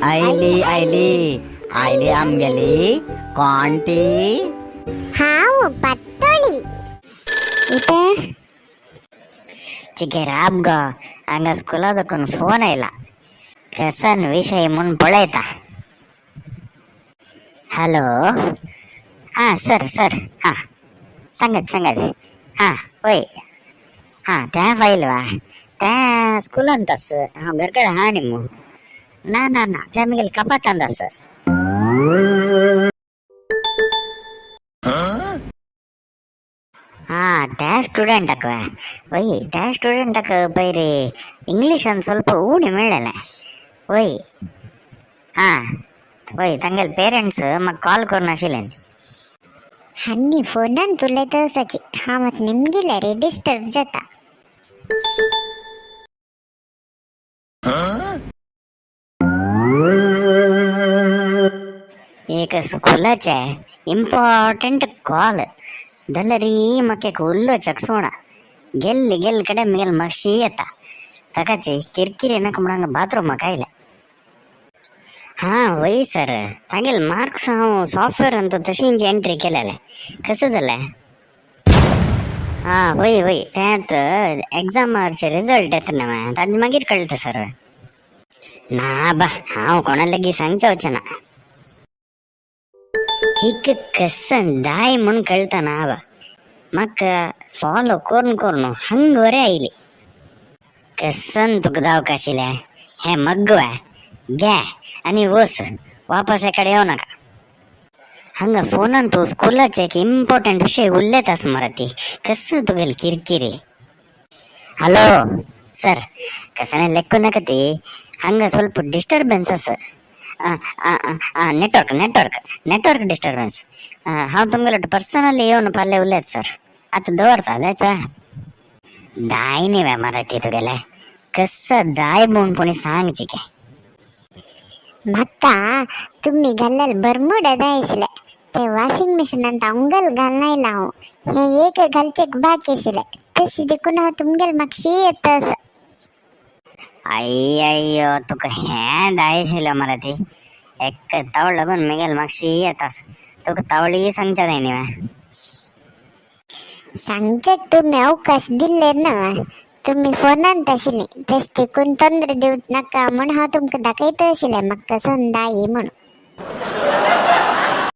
आयली आयली आयली आमगेली. कोण ती? हांव पातोळी. इथे चिके राब गो, हांगा स्कुला दाखून फोन आयला. कसन विशय म्हूण पळयता. हॅलो, हां सर सर, हां सांगात सांगात. हां वय, हां तें फायल वा तें स्कुलांत आस. हांव घर कडेन आहा न्ही मू. ना ना ना, तें म्हगेले कपाटांत आसा. हां त्या स्टुडंटाक वय, त्या स्टुडंटाक पयर इंग्लिशान ಸ್ವಲ್ಪ ಊಣಿ मेळ्ळेलें वय. हां वय, तांगेले पेरंट्स म्हाका कॉल करून आशिल्ले. हन्नी फोनान उलयता आसाची. हांव मात निमगिल्यार रे डिस्टर्ब जाता. एक स्कुलाचे इम्पॉर्टंट कॉल जाल्यार म्हाका एक उलोवच्याक सोणा. गेल्ली गेल्ले कडेन म्हगेले मातशी येता. ताकाची किरकिरी नाका म्हणून हांगा बाथरुमाक आयलें. हां वय सर, तागेले मार्क्स हांव सॉफ्टवेअरान तशींच एंट्री केलेले. कशें जालें? हां वय वय, तेंच एग्जामाचे रिजल्ट येता न्हय ताजे मागीर कळटा सर. ना बा, हांव कोणा लागीं सांगचें वचना. हिक कसन दाय म्हूण कळटा ना बा. म्हाका फॉलो करून करून हंग वरे आयली. कसन तुका दावक आशिल्लें हें मग्गवे घे आनी वस, वापस हेकडे येवं नाका. हांगा फोनान तूं स्कुलाचे एक इम्पॉर्टंट विशय उलयता आसा मरे ती. कसं तुगेली किरकिरी. हॅलो सर, कसं लेखू नाका ती. हांगा ಸ್ವಲ್ಪ ಡಿಸ್ಟರ್ಬೆನ್ಸ್ आसा. Network network network disturbance. हांव तुमगेले पर्सनली येवन पाल्ले उलयत सर. आतां दवरता जायता. दाय न्ही वे मरे ती तुगेले. कसं दाय म्हूण कोणी सांग चिके. म्हाका तुमी घाल्लेले बरमुडा जाय आशिल्ले. ते वॉशिंग मशीनांत हांव घालना हांव. हे एक घालचेक बाकी आशिल्ले. तशी देखून हांव तुमगेले मातशी येता आसा. अय्यो, तुका हें दाय आशिल्लें मरे ती. एक तावळ लागून म्हगेले मातशी येता. तुका तावळी सांगच्या जाय न्ही. सांगचेक तुमी अवकाश दिल्ले ना. तुमी फोनांत आशिल्ली. तशें देखून तोंद्र दिवं नाका म्हूण हांव तुमकां दाखयता आशिल्लें म्हाका कसन दायी म्हणून.